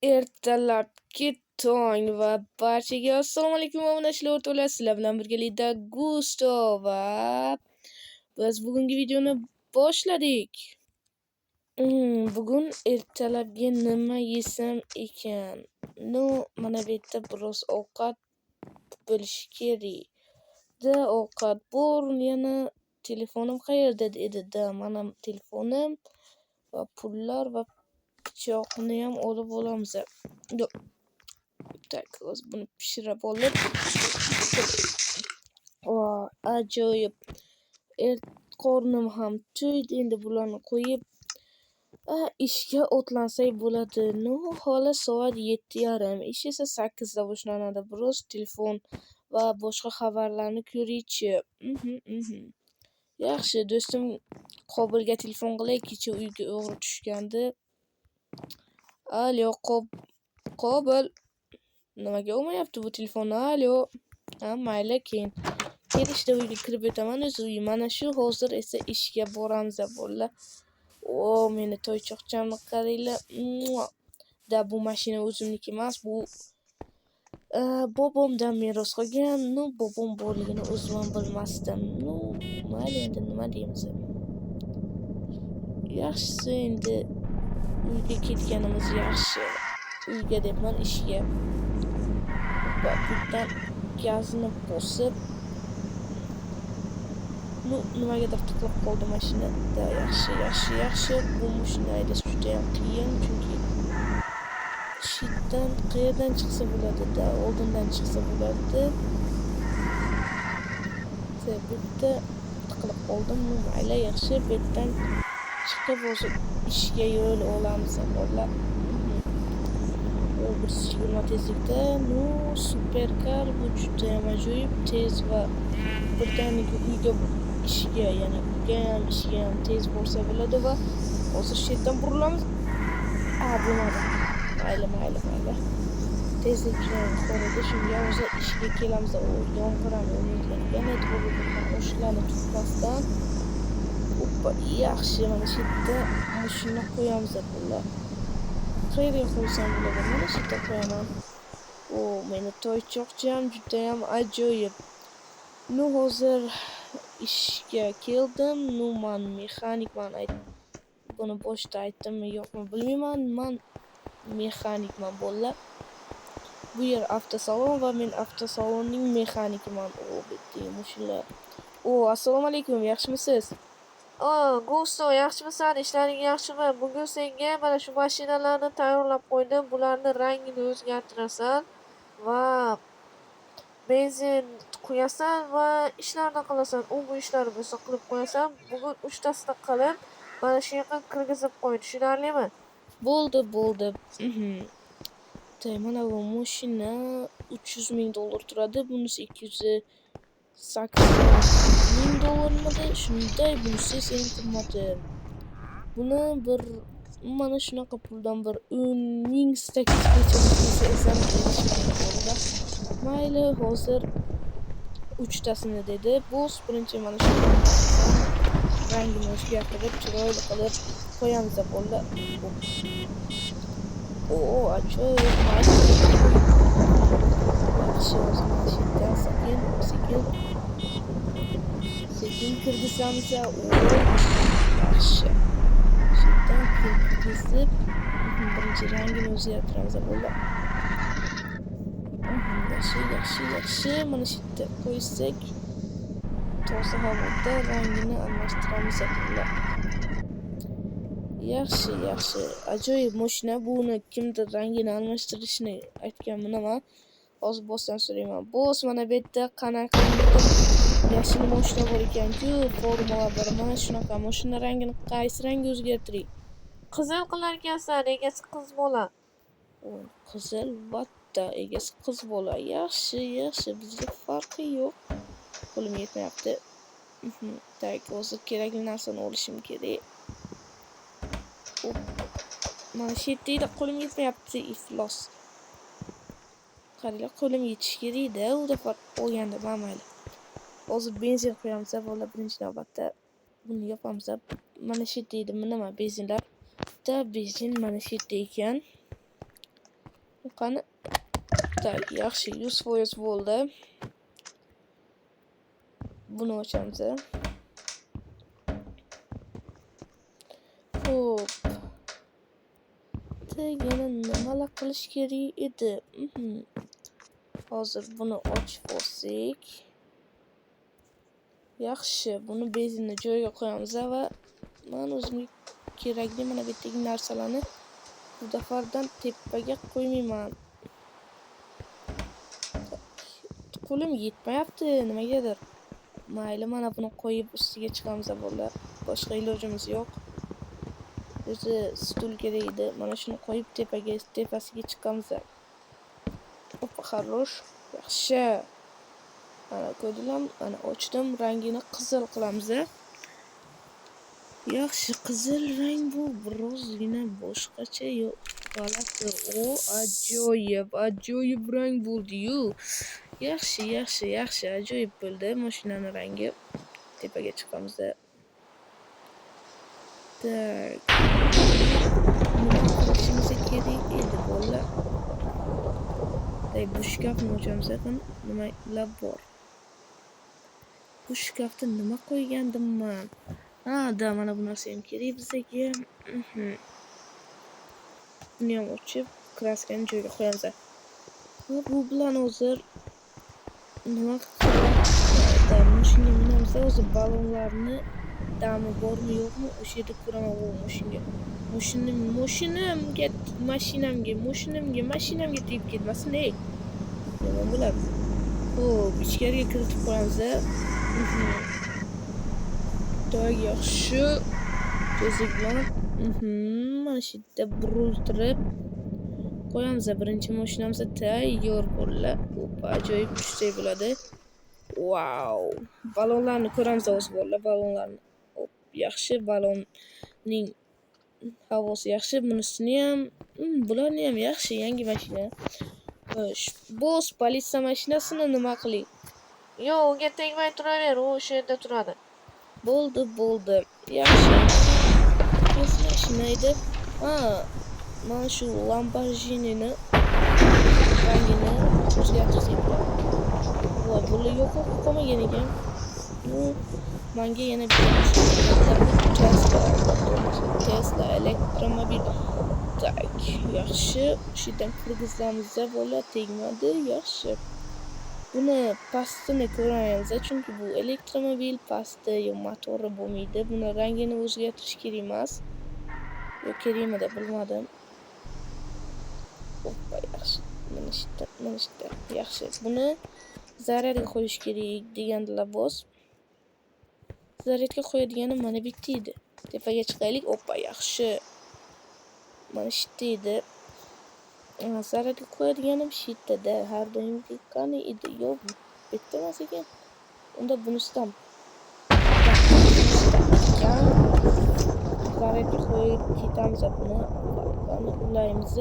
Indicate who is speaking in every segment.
Speaker 1: Ertalabki tong va barchaga assalomu alaykum obunachilar, o'rtoqlar, sizlar bilan birgalikda Gusto va biz bugungi videoni boshladik. Bugun ertalabga nima yesam ekan? Ну, mana bu yerda biroz ovqat bo'lishi kerak. Да, ovqat bor, yana telefonim qayerda edi? Да, mana telefonim va pullar va pichoqni ham olib olamiz. Yo'q. Так, hozir buni pishirib olib. Ajoyib. Qornim ham to'ydi, endi bularni qo'yib ishga otlansak bo'ladi. Ну, hali soat 7:30. Ish esa 8da boshlanadi. Biroz telefon va boshqa xabarlarni ko'raychi. Yaxshi, do'stim Qobilga telefon qilay, kecha uyga o'g'ri tushgandi. Alo, Qobil. Nimaga olmayapti bu telefonni? Alo. Ha, mayli, keyin kelishda uyga kirib o'taman, o'zi uyi mana shu. Hozir esa ishga boramiz, bolalar. O, meni toychoqchamni qaranglar. Да, bu mashina o'zimniki emas, bu bobomdan meros qolgan. Ну, bobom borligini o'zim ham bilmasdim. Ну, mayli, endi nima deymiz. Yaxshisi, endi uyga ketganimiz yaxshi. Uyga debman, ishga. Va bitta gazni bosib. Ну, nimagadir tiqilib qoldi mashina. Да, yaxshi, yaxshi, yaxshi. Bu mashina haydash judayam qiyin, chunki shitdan qayerdan chiqsa bo'ladi, да, oldindan chiqsa bo'ladi. Bitta tiqilib qoldim. Ну, mayli, yaxshi, bu yerdan chiqib hozir ishga yo'l olamiz, bolalar. 120 tezlikda. Ну, superkar bu judayam ajoyib, tez va birdaniga uyga, ishga, ya'ni uyga ham, ishga ham tez borsa bo'ladi va hozir shu yerdan burilamiz. A, bo'lmadi. Mayli, mayli, mayli. Tezlik judayam yuqori edi, shunga hozir ishga kelamiz. O, yomg'ir ham yog'ayotgan ekan, e'tiborga qo'shiqlarni tutmasdan. Oppa, yaxshi, mana shu yerda mashina qo'yamiz, bolalar. Qayerga qo'ysam bo'ladi? Mana shu yerda qo'yaman. O, meni toychoqcham judayam ajoyib. Ну, hozir ishga keldim. Ну, man mexanikman. Buni boshida aytdimmi, yo'qmi, bilmayman. Man mexanikman, bolalar. Bu yer avtosalon va men avtosalonning mexanikiman. O, bu yerda mashinalar. O, assalomu alaykum, yaxshimisiz?
Speaker 2: O, Gusto, yaxshimisan? Ishlaring yaxshimi? Bugun senga mana shu mashinalarni tayyorlab qo'ydim. Bularni rangini o'zgartirasan va benzin quyasan va ishlarni qilasan. U bu ishlar bo'lsa, qilib qo'yasan. Bugun uchtasini qilib, mana shu yoqqa kirgizib qo'y. Tushunarlimi?
Speaker 1: Bo'ldi, bo'ldi. Так, mana bu mashina 300 ming dollar turadi. Bunisi 280 ming dollarmidi? Shunday, bunisi esa eng qimmati. Buni bir mana shunaqa puldan bir 10 ming gacha esa kelishmaydi. Mayli, hozir uchtasini dedi. Boss, birinchi mana shu rangini o'zgartirib, chiroyli qilib qo'yamiz, bolalar. O, ajoyib. Mayli. Yaxshi, hozir mana shu yerdan sekin, sekin, sekin kirgizamiz. O, yaxshi. Shu yerdan kirgizib, birinchi rangini o'zgartiramiz, bolalar. Yaxshi, yaxshi, yaxshi. Mana shu yerda qo'ysak, toza havoda rangini almashtiramiz, bolalar. Yaxshi, yaxshi. Ajoyib mashina. Buni kimdir rangini almashtirishni aytganmi nima? Hozir bossdan so'rayman. Boss, mana bu yerda qanaqangidir yashil mashina bor ekan-ku, Formula 1. Mana shunaqa mashina rangini qaysi rangga o'zgartiray?
Speaker 2: Qizil qilar ekansan, egasi qiz bola.
Speaker 1: O, qizil, vatta, egasi qiz bola. Yaxshi, yaxshi, bizga farqi yo'q. Qo'lim yetmayapti. Так, hozir kerakli narsani olishim kerak. Op. Mana shu yerda edi, qo'lim yetmayapti, iflos. Qaranglar, qo'lim yetishi kerak edi, u dafa olganda, mayli. Hozir benzin quyamiz, bolalar, birinchi navbatda. Buni yopamiz. Mana shu yerda edi, nima, benzinlar. Bitta benzin mana shu yerda ekan. Qani? Так, yaxshi, 100% bo'ldi. Buni ochamiz. Xo'p. Yana nimalar qilish kerak edi? Hozir buni ochib olsak. Yaxshi, buni benzinni joyiga qo'yamiz va men o'zimga kerakli mana bu yerdagi narsalarni bu safardan tepaga qo'ymayman. Qo'lim yetmayapti nimagadir. Mayli, mana buni qo'yib ustiga chiqamiz bolalar. Boshqa ilojimiz yo'q. O'zi stul kerak edi. Mana shuni qo'yib tepasiga chiqamiz. Опа, хорош. Yaxshi. Mana ko'rdinglarmi? Mana ochdim, rangini qizil qilamiz. Yaxshi, qizil rang bu birozgina boshqacha yo'q. G'alati. O, ajoyib, ajoyib rang bo'ldi-yu. Yaxshi, yaxshi, yaxshi, ajoyib bo'ldi mashinaning rangi. Tepaga chiqamiz. Так. Nima qilishimiz kerak edi bolalar? Bu shkafni ochamiz, nimalar bor? Bu shkafda nima qo'ygandim man? Ha, da, mana bu narsa ham kerak bizga. Buni ham ochib, kraskani joyiga qo'yamiz. Va bu bilan hozir nima qilamiz? Mashinaga minamiz, o'zi ballonlarni dami bormi yo'qmi o'sha yerda ko'raman. U mashinaga. Mashinamga tegib ketmasin, ey. Yomon bo'ladi. Xo'p, ichkariga kiritib qo'yamiz. Tak, yaxshi. Tezlik bilan mana shu yerda buriltirib qo'yamiz. Birinchi mashinamiz tayyor bo'ldi. Opa, ajoyib tushsak bo'ladi. Vau! Ballonlarni ko'ramiz hozir bolalar, ballonlarni. Hop, yaxshi, ballonning havosi yaxshi. Bunisini ham, bularni ham yaxshi, yangi mashina. Xo'sh, boss, politsiya mashinasini nima qiling?
Speaker 2: Yo'q, unga tegmay turaver, u o'sha yerda turadi.
Speaker 1: Bo'ldi, bo'ldi. Yaxshi. Qaysi mashina edi? Ha, mana shu Lamborghini'ni rangini o'zgartirsak bo'ladi. Voy, bular yo'q qolmagan ekan. Bu menga yana bitta Tesla, Tesla elektromobil. Tak, yaxshi. O'sha yerdan kirgizamiz bola, tegmadi, yaxshi. Buni pastini ko'ramiz, chunki bu elektromobil pasti yo motori bo'lmaydi. Buni rangini o'zgartirish kerak emas. Yo kerakmidi bilmadim. Oppa, yaxshi. Mana shu yerda, mana shu yerda. Yaxshi. Buni zaryadga qo'yish kerak degandilar boss. Zaryadga qo'yadigani mana bitta edi. Tepaga chiqaylik. Oppa, yaxshi. Mana shu yerda edi. Zaryadga qo'yadiganim shu yerda-da. Har doimgidek qani edi? Yo'q, bu yerda emas ekan. Unda bunisidan ekan. Zaryadga qo'yib ketamiz buni. Buni ulaymiz.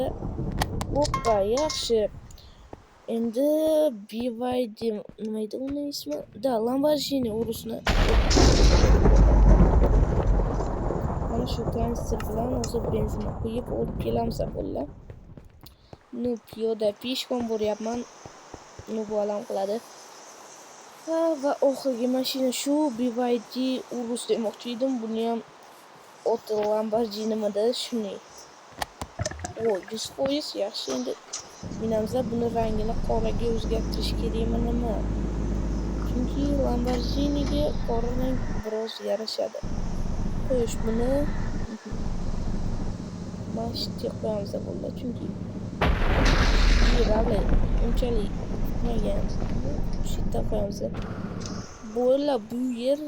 Speaker 1: Oppa, yaxshi. Endi BYD nima edi uni ismi? Da, Lamborghini Urusni. Mana shu kanister bilan hozir benzinni quyib olib kelamiz bolalar. Nu piyoda peshkon boryapman. Nu bu alam qiladi. Ha, va oxirgi mashina shu BYD Urus demoqchi edim. Buni ham oti Lamborghinimidi shuni. O, 100% yaxshi. Endi minamiz, buni rangini qoraga o'zgartirish kerakmi nima? Chunki Lamborghiniga qora rang biroz yarashadi. Qo'yish buni mana shu yerga qo'yamiz bolalar, chunki hali unchalik bitmagan. Shu yerda qo'yamiz. Bolalar, bu yer,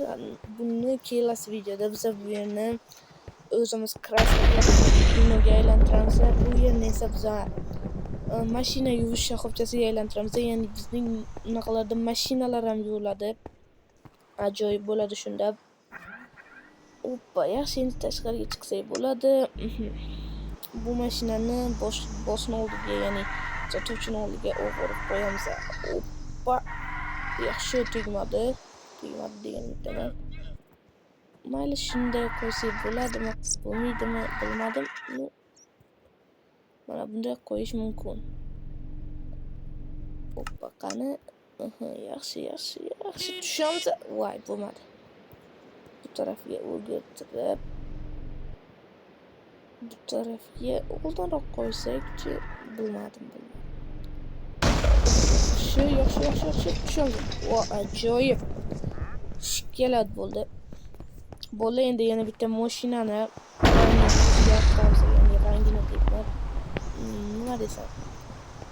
Speaker 1: buni kelasi videoda biz bu yerni o'zimiz kraska qilib binoga aylantiramiz. Bu yerni esa biz mashina yuvish shoxobchasiga aylantiramiz. Ya'ni bizning unaqalarda mashinalar ham yuviladi. Ajoyib bo'ladi shunda. Oppa, yaxshi, endi tashqariga chiqsak bo'ladi. Bu mashinani bossni oldiga, ya'ni sotuvchini oldiga o'g'irib qo'yamiz. Oppa, yaxshi tegmadi. Tegmadi degan umiddaman. Mayli, shunday qo'ysak bo'ladimi, bo'lmaydimi bilmadim. Mana bunday qo'yish mumkin. Oppa, qani. Yaxshi, yaxshi, yaxshi. Tushamiz. Voy, bo'lmadi. Bu tarafga o'girtirib, bu tarafga oldinroq qo'ysakchi, bilmadim, bilmadim. Yaxshi, yaxshi, yaxshi, yaxshi. Tushamiz. Va, ajoyib. Shikelat bo'ldi. Bo'ldi, endi yana bitta mashinani rangini o'zgartiramiz. Ya'ni rangini deyman. Nima desam?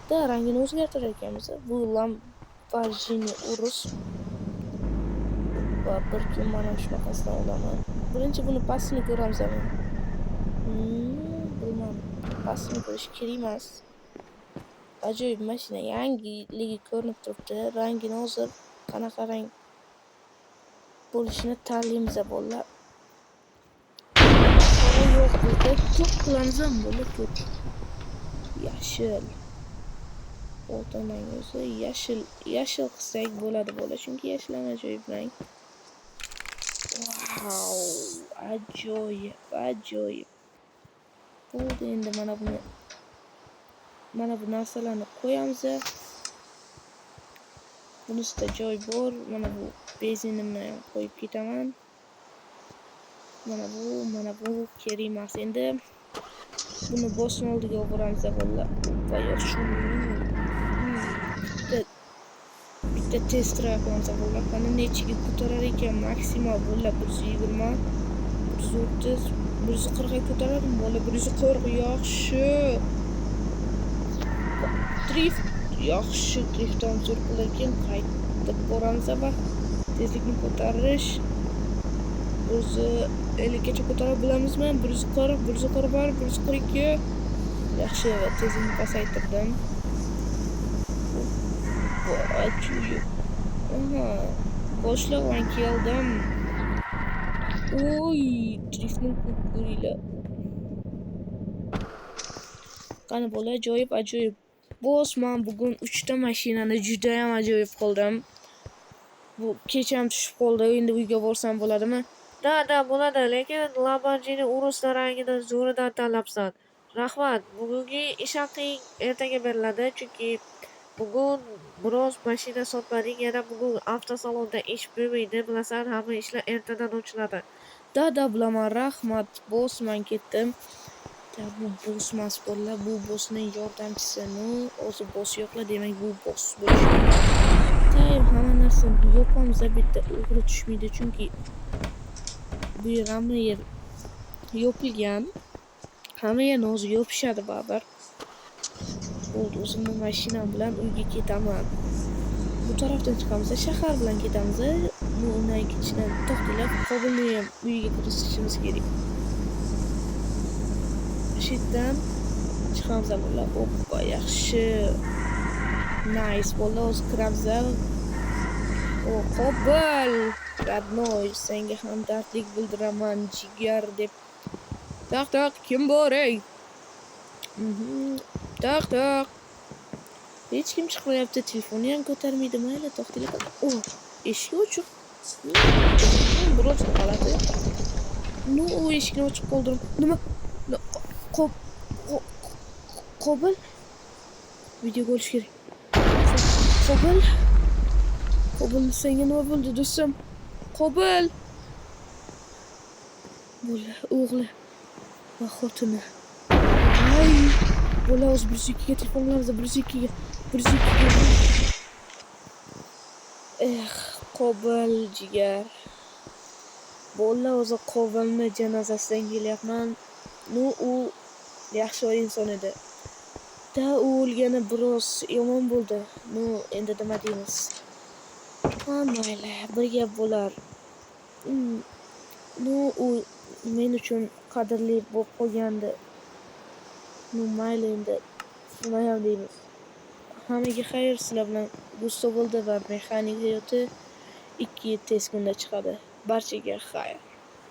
Speaker 1: Da, rangini o'zgartirar ekanmiz. Bu Lamborghini Urus. Va bir kun mana shunaqasidan olaman. Birinchi buni pastini ko'ramiz. Bilmadim. Pastini ko'rish kerak emas. Ajoyib mashina, yangiligi ko'rinib turibdi. Rangini hozir qanaqa rang bo'lishini tanlaymiz, bolalar. Qora yo'q bizda. Ko'k qilamiz ham, bo'ldi, ko'k. Yashil. Oltin rang o'zi yashil, yashil qilsak bo'ladi, bola, chunki yashil ham ajoyib rang. Vau, ajoyib, ajoyib. Bo'ldi, endi mana bu narsalarni qo'yamiz. Bunisida joy bor. Mana bu benzinimni ham qo'yib ketaman. Mana bu kerak emas endi. Buni bossni oldiga olib boramiz, bolalar. Va shu bitta test drive qilamiz, bolalar. Qani, nechiga ko'tarar ekan maksimal, bolalar? 120, 130, 140 ga ko'taradimi, bola? 140, yaxshi. Drift, yaxshi, drift ham zo'r qilar ekan. Qaytib boramiz va tezlikni ko'tarish 150gacha ko'tara bilamizmi? 140, 141, 142. Yaxshi, va tezlikni pasaytirdim. Ajoyib. Aha, boshlig'man, keldim. Oy, driftni ko'ringlar. Qani, bola, ajoyib, ajoyib. Boss, man bugun uchta mashinani judayam ajoyib qildim. Bu kecham tushib qoldi. Endi uyga borsam bo'ladimi?
Speaker 2: Да, bo'ladi, lekin Lamborghini Urusni rangini zo'ridan tanlabsan. Rahmat. Bugungi ish haqing ertaga beriladi, chunki bugun biroz mashina sotmadik, yana bugun avtosalonda ish bo'lmaydi, bilasan, hamma ishlar ertadan ochiladi.
Speaker 1: Да, bilaman, rahmat, boss, man ketdim. Да, bu boss emas, bolalar, bu bossning yordamchisi. Ну, hozir boss yo'qlar, demak, bu boss bo'lishi mumkin. Hamma narsani yopamiz, bitta o'g'ri tushmaydi, chunki bu yer, hamma yer yopilgan. Hamma yerni o'zi yopishadi baribir. Bo'ldi, o'zimni mashinam bilan uyga ketaman. Bu tarafdan chiqamiz, shahar bilan ketamiz. Bu undan ketishdan to'xtalib, Qobilni ham uyiga kirgizishimiz kerak. Shu yerdan chiqamiz, bolalar. Oppa, yaxshi. Nice, bolalar, hozir kiramiz. O, Qobil, родной, senga hamdardlik bildiraman, jigar deb. Taq taq, kim bor, ey? Taq taq. Hech kim chiqmayapti, telefonni ham ko'tarmaydi. Mayli, to'xtanglar. O, eshik ochiq. Biroz g'alati. Ну, u eshikni ochiq qoldirib. Nima? Qobil? Videoga olish kerak. Qobil? Qobil, senga nima bo'ldi, do'stim? Qobil! Bo'ldi, o'g'li va xotini. Ay, bola, hozir 102 ga telefon qilamiz, 102 ga, 102 ga. Eh, Qobil, jigar. Bola, hozir Qobilni janozasidan kelyapman. Ну, u yaxshi inson edi. Да, u o'lgani biroz yomon bo'ldi. Ну, endi nima deymiz? Ha, mayli, bir gap bo'lar. Ну, u men uchun qadrli bo'lib qolgandi. Ну, mayli endi, nimayam deymiz. Hammaga xayr, sizlar bilan Gusto bo'ldi va Mexanik hayoti 2 tez kunda chiqadi. Barchaga xayr.